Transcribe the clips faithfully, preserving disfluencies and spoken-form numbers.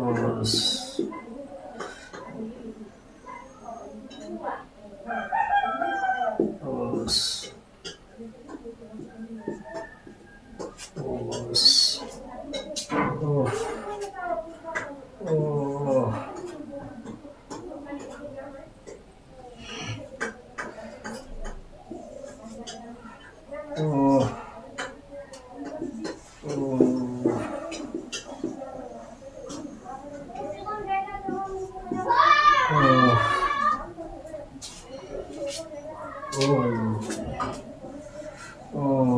Os. Os. Os. Oh. Oh. Oh. Oh. Oh. Oh.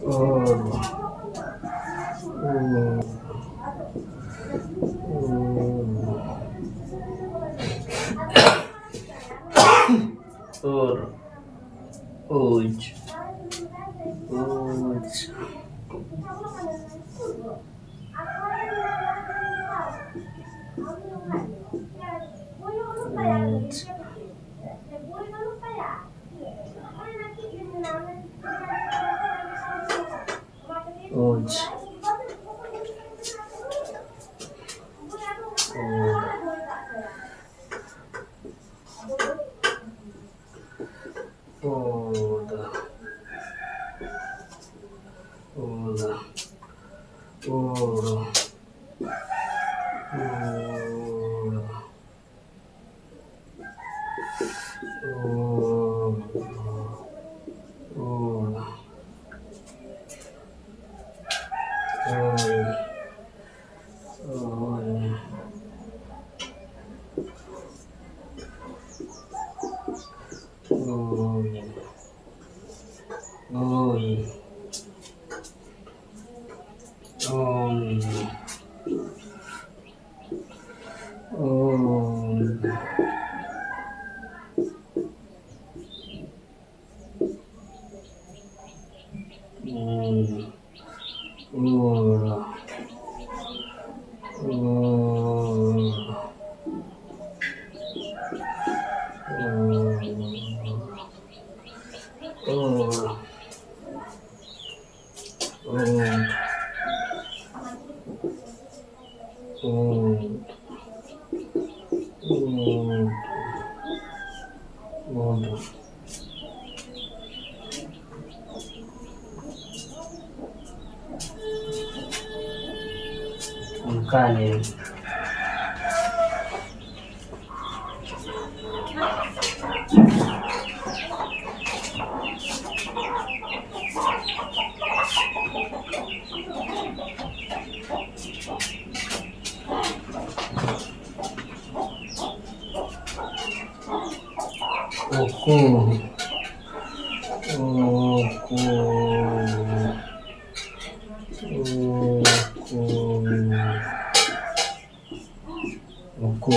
Oh. Or. Oj. Oj. Oj. Oj. Oj. Oda. Oda. Oda. Oda. Oda. Oda. Oda. Oy. Oy. Om. Om. Om. Om. Om. ᱩᱫ᱾ ᱩᱫ᱾ ᱩᱫ᱾ ᱚᱱᱠᱟ ᱜᱮ᱾ ᱩᱠᱩ᱾ ᱩᱠᱩ᱾ ᱩᱠᱩ᱾ ᱩᱠᱩ᱾ ᱩᱠᱩ᱾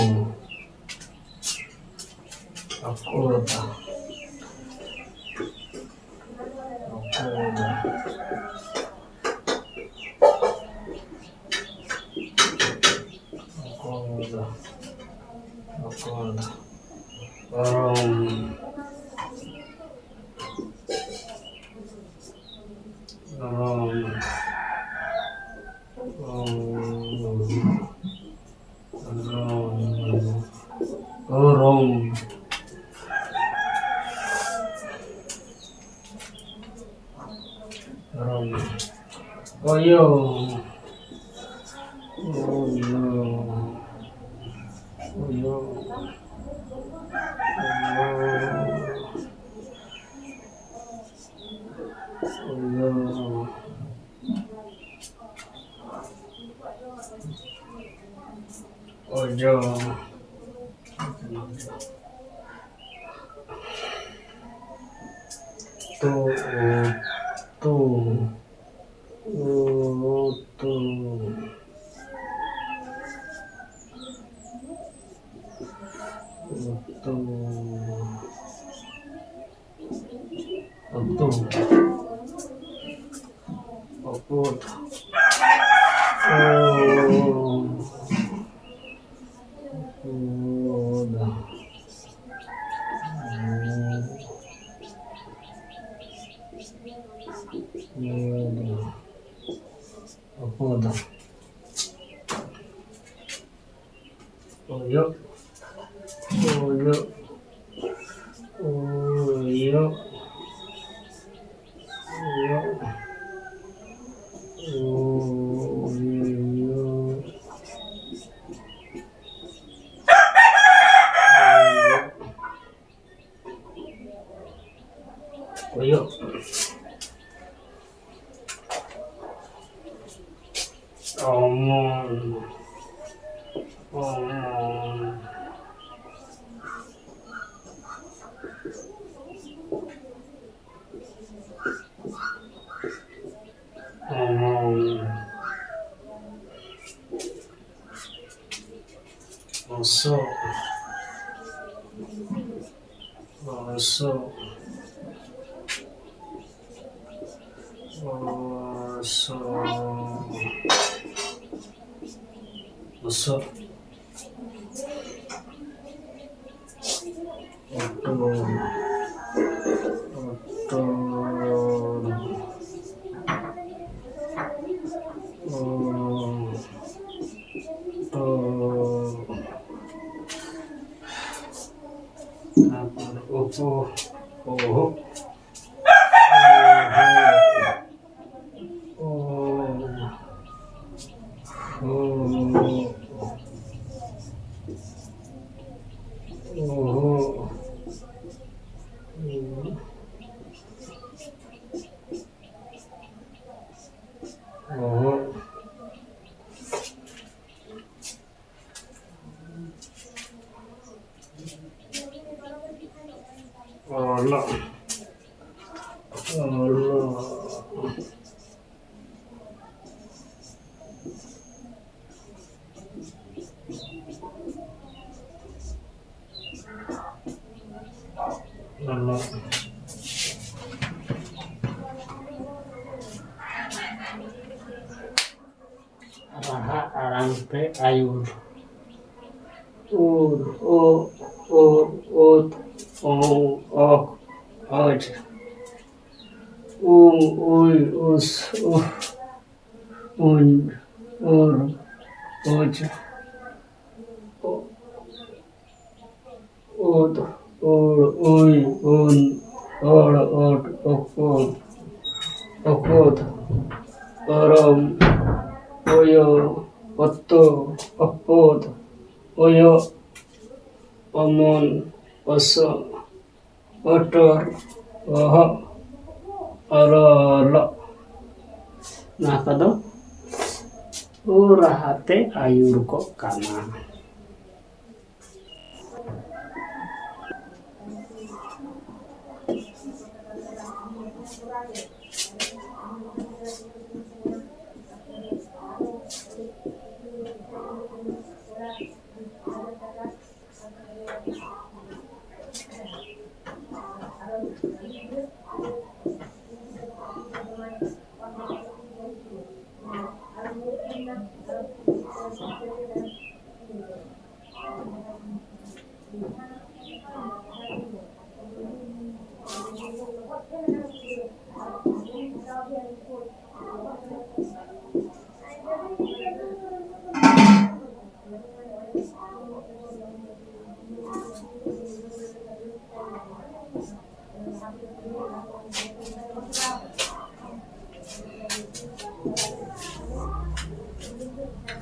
ᱩᱠᱩ᱾ ᱩᱠᱩ᱾ ᱩᱠᱩ᱾ ᱚᱨᱚᱝ᱾ ᱚᱨᱚᱝ᱾ ᱚᱨᱚᱝ᱾ ᱚᱨᱚᱝ᱾ ᱚᱨᱚᱝ᱾ ᱚᱨᱚᱝ᱾ ᱚᱭᱚ᱾ ᱚᱭᱚ᱾ ᱚᱭᱚ᱾ ᱚᱭᱚ᱾ ᱚᱭᱚ᱾ ᱚᱡᱚ᱾ ᱛᱩ, ᱛᱩ, ᱩᱛᱩ, ᱩᱛᱩ᱾ ᱩᱛᱩ᱾ ᱩᱛᱩ᱾ ᱩᱛᱩ᱾ ᱚᱯᱚᱫ᱾ ᱚᱭᱚᱜ᱾ ᱚᱭᱚᱜ᱾ ᱚᱭᱚᱜ᱾ ᱚᱭᱚᱜ᱾ ᱚᱭᱚᱜ᱾ ᱚᱭᱚᱜ᱾ ᱚᱢᱚᱱ᱾ ᱚᱢᱚᱱ᱾ ᱚᱢᱚᱱ᱾ ᱚᱥᱚᱜ᱾ ᱚᱥᱚᱜ᱾ ᱚᱥᱚᱜ᱾ ᱚᱥᱚᱜ᱾ ᱚᱴᱚ᱾ ᱚᱴᱚ᱾ ᱚ᱾ ᱚ᱾ ᱛᱟᱨᱯᱚᱨ ᱚᱯᱚ᱾ ᱚᱦᱚ᱾ ᱚᱦᱚ᱾ ᱚ᱾ ᱚ᱾ ᱚᱦᱚ᱾ ᱚᱦᱚ᱾ ᱚᱞᱚᱜ᱾ ᱚᱞᱚᱜ᱾ ᱚᱞᱚᱜ᱾ ᱨᱟᱦᱟ ᱟᱲᱟᱝ ᱛᱮ ᱟᱹᱭᱩᱨ᱾ ᱩᱨ, ᱳ, ᱳ, ᱳᱫ, ᱳᱝ, ᱚᱠ, ᱚᱡ, ᱩᱝ, ᱩᱭ, ᱩᱥ, ᱩᱦ᱾ ᱩᱧ, ᱩᱨ, ᱩᱡ, ᱩᱫ, ᱩᱲ, ᱩᱭ, ᱩᱱ, ᱚᱲ, ᱚᱴ, ᱚᱠᱚ, ᱚᱠᱚᱫ, ᱚᱨᱚᱢ, ᱚᱭᱚ, ᱚᱛᱚ, ᱚᱯᱚᱫ, ᱚᱭᱚᱜ, ᱚᱢᱚᱱ, ᱚᱥᱚᱜ, ᱚᱴᱚᱨ, ᱚᱦᱚᱜ, ᱚᱨᱚᱞᱚᱜ᱾ ᱱᱚᱣᱟ ᱠᱚᱫᱚ ᱩ ᱨᱟᱦᱟ ᱛᱮ ᱟᱹᱭᱩᱨ ᱠᱚᱜ ᱠᱟᱱᱟ᱾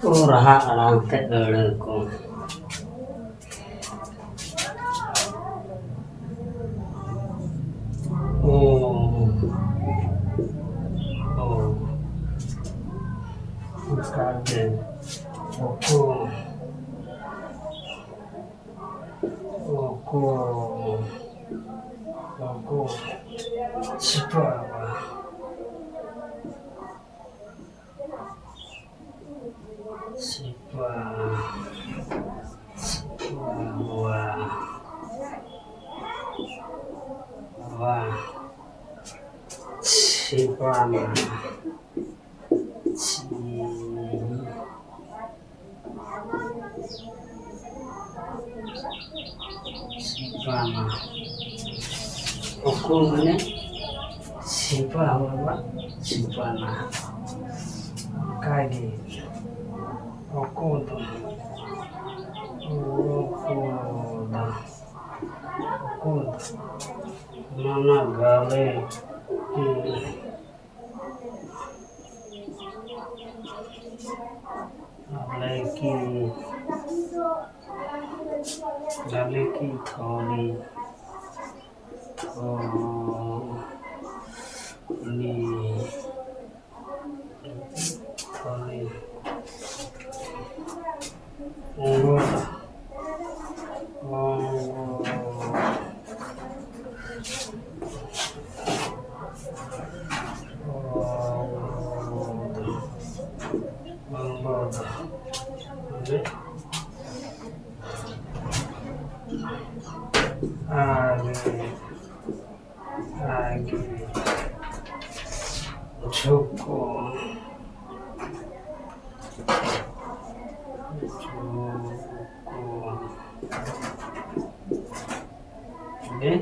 ᱠᱚ ᱨᱟᱦᱟ ᱟᱲᱟᱝ ᱛᱮ ᱟᱹᱲᱟᱹ ᱠᱚ᱾ ᱚ, ᱚ, ᱚᱱᱠᱟ ᱜᱮ᱾ ᱚᱠᱚ, ᱚᱠᱚ, ᱚᱠᱚ, ᱪᱷᱤᱯᱟ᱾ ᱥᱤᱯᱟ, ᱥᱤᱯᱟ, ᱣᱟ, ᱣᱟ, ᱥᱤᱯᱟ ᱢᱟ, ᱥᱤ, ᱥᱤᱯᱟ ᱢᱟ, ᱩᱠᱩ ᱢᱟᱱᱮ ᱥᱤᱯᱟ ᱦᱚᱲ ᱵᱟ, ᱥᱤᱯᱟ ᱢᱟ᱾ ᱠᱟᱜᱮ᱾ ᱚᱠᱚᱫ᱾ ᱚᱠᱚᱫ᱾ ᱚᱠᱚᱫ᱾ ᱢᱟᱱᱟ ᱜᱟᱞᱮ᱾ ᱜᱟᱞᱮ ᱠᱤ᱾ ᱜᱟᱞᱮ ᱠᱤ ᱛᱷᱚᱞᱤ᱾ ᱛᱷᱚᱞᱤ᱾ ᱛᱷᱚᱞᱤ᱾ ᱚᱝᱜᱚᱫᱟ᱾ ᱚᱝᱜᱚᱫᱟ᱾ ᱚᱝᱜᱚᱫᱟ᱾ ᱚᱝᱜᱚᱫᱟ᱾ ᱢᱟᱱᱮ ᱟᱨ ᱟᱨ ᱡᱷᱩᱠᱚ᱾ ᱡᱷᱩᱠᱚ᱾ ᱟᱹᱰᱤ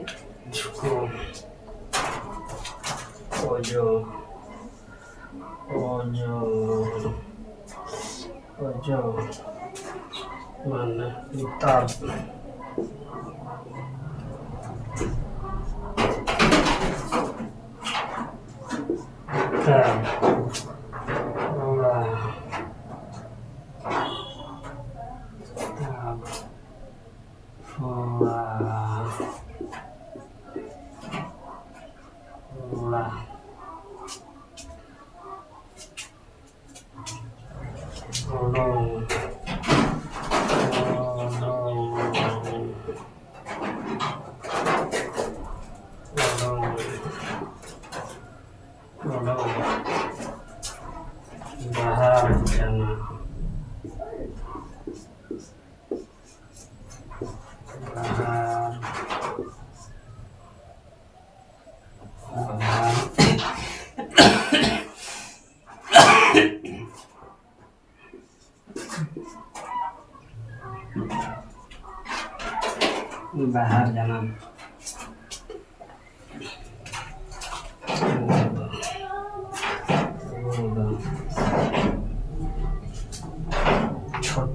ᱡᱷᱩᱠᱚ᱾ ᱚᱡᱚ᱾ ᱚᱡᱚ᱾ ᱚᱡᱚ ᱢᱟᱱᱮ ᱛᱟᱵ᱾ ᱛᱟᱵ᱾ ᱚᱲᱟ᱾ ᱛᱟᱵ᱾ ᱚᱲᱟ᱾ ᱚᱲᱟ᱾ ᱚᱰᱚᱝ᱾ ᱚᱰᱚᱝ᱾ ᱚᱰᱚᱝ᱾ ᱚᱰᱚᱝ᱾ ᱵᱟᱦᱟᱨ ᱡᱟᱱᱟᱢ᱾ ᱵᱟᱦᱟᱨ᱾ ᱵᱟᱦᱟᱨ᱾ ᱵᱟᱦᱟᱨ ᱡᱟᱱᱟᱢ᱾ ᱪᱷᱳᱴ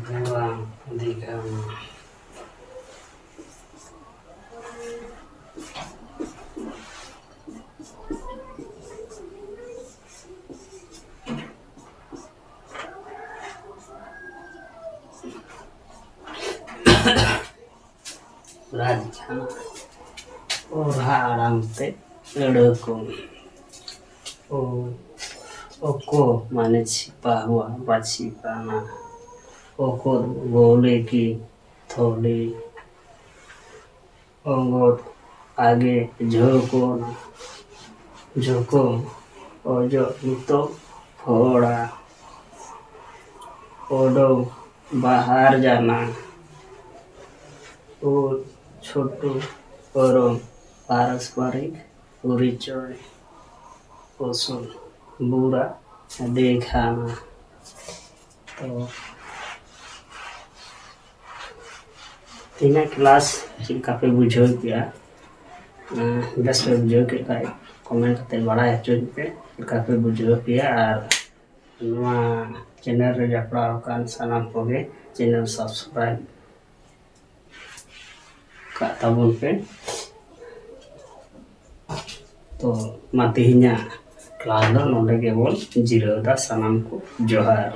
ᱵᱩᱨᱟᱝ ᱫᱤᱜᱷᱟᱢ᱾ ᱨᱟᱡᱽ ᱠᱟᱱᱟ᱾ ᱚᱨᱦᱟ ᱟᱲᱟᱝ ᱛᱮ ᱟᱹᱲᱟᱹ ᱠᱚ᱾ ᱚ, ᱚᱠᱚ ᱢᱟᱱᱮ ᱪᱷᱤᱯᱟ ᱦᱩᱣᱟ, ᱵᱟ ᱪᱷᱤᱯᱟᱱᱟ᱾ ᱚᱠᱚ ᱵᱚᱞᱮ ᱠᱤ ᱛᱷᱚᱞᱤ᱾ ᱚᱸᱜᱚᱴ ᱟᱜᱮ ᱡᱷᱟᱹᱣᱠᱚᱱᱟ᱾ ᱡᱷᱚᱠᱚ ᱚᱡᱚᱜ ᱱᱤᱛᱚᱜ ᱯᱷᱚᱲᱟ᱾ ᱚᱰᱚᱝ ᱵᱟᱦᱟᱨ ᱡᱟᱱᱟ᱾ ᱩᱫ ᱪᱷᱳᱴᱩ ᱯᱚᱨᱚᱢ ᱯᱟᱨᱚᱥᱯᱚᱨᱤᱠ ᱯᱚᱨᱤᱪᱚᱭ᱾ ᱩᱥᱩᱞ ᱵᱩᱨᱟ ᱫᱮᱠᱷᱟᱱᱟ᱾ ᱛᱚ ᱛᱮᱦᱮᱧᱟᱜ ᱠᱞᱟᱥ ᱪᱮᱫ ᱞᱮᱠᱟ ᱯᱮ ᱵᱩᱡᱷᱟᱹᱣ ᱠᱮᱜᱼᱟ? ᱮᱸ, ᱵᱮᱥ ᱯᱮ ᱵᱩᱡᱷᱟᱹᱣ ᱠᱮᱫ ᱠᱷᱟᱡ ᱠᱚᱢᱮᱱᱴ ᱠᱟᱛᱮ ᱵᱟᱲᱟᱭ ᱦᱚᱪᱚᱧ ᱯᱮ ᱪᱮᱫ ᱞᱮᱠᱟ ᱯᱮ ᱵᱩᱡᱷᱟᱹᱣ ᱠᱮᱜᱼᱟ᱾ ᱟᱨ ᱱᱚᱣᱟ ᱪᱮᱱᱮᱞ ᱨᱮ ᱡᱚᱯᱲᱟᱣ ᱟᱠᱟᱱ ᱥᱟᱱᱟᱢ ᱠᱚᱜᱮ ᱪᱮᱱᱮᱞ ᱥᱟᱵᱥᱠᱨᱟᱭᱤᱵ ᱠᱟᱜ ᱛᱟᱵᱚᱱ ᱯᱮ᱾ ᱛᱚ ᱢᱟ ᱛᱮᱦᱮᱧᱟᱜ ᱠᱞᱟᱥ ᱫᱚ ᱱᱚᱰᱮ ᱜᱮᱵᱚᱱ ᱡᱤᱨᱟᱹᱣ ᱮᱫᱟ᱾ ᱥᱟᱱᱟᱢ ᱠᱚ ᱡᱚᱦᱟᱨ᱾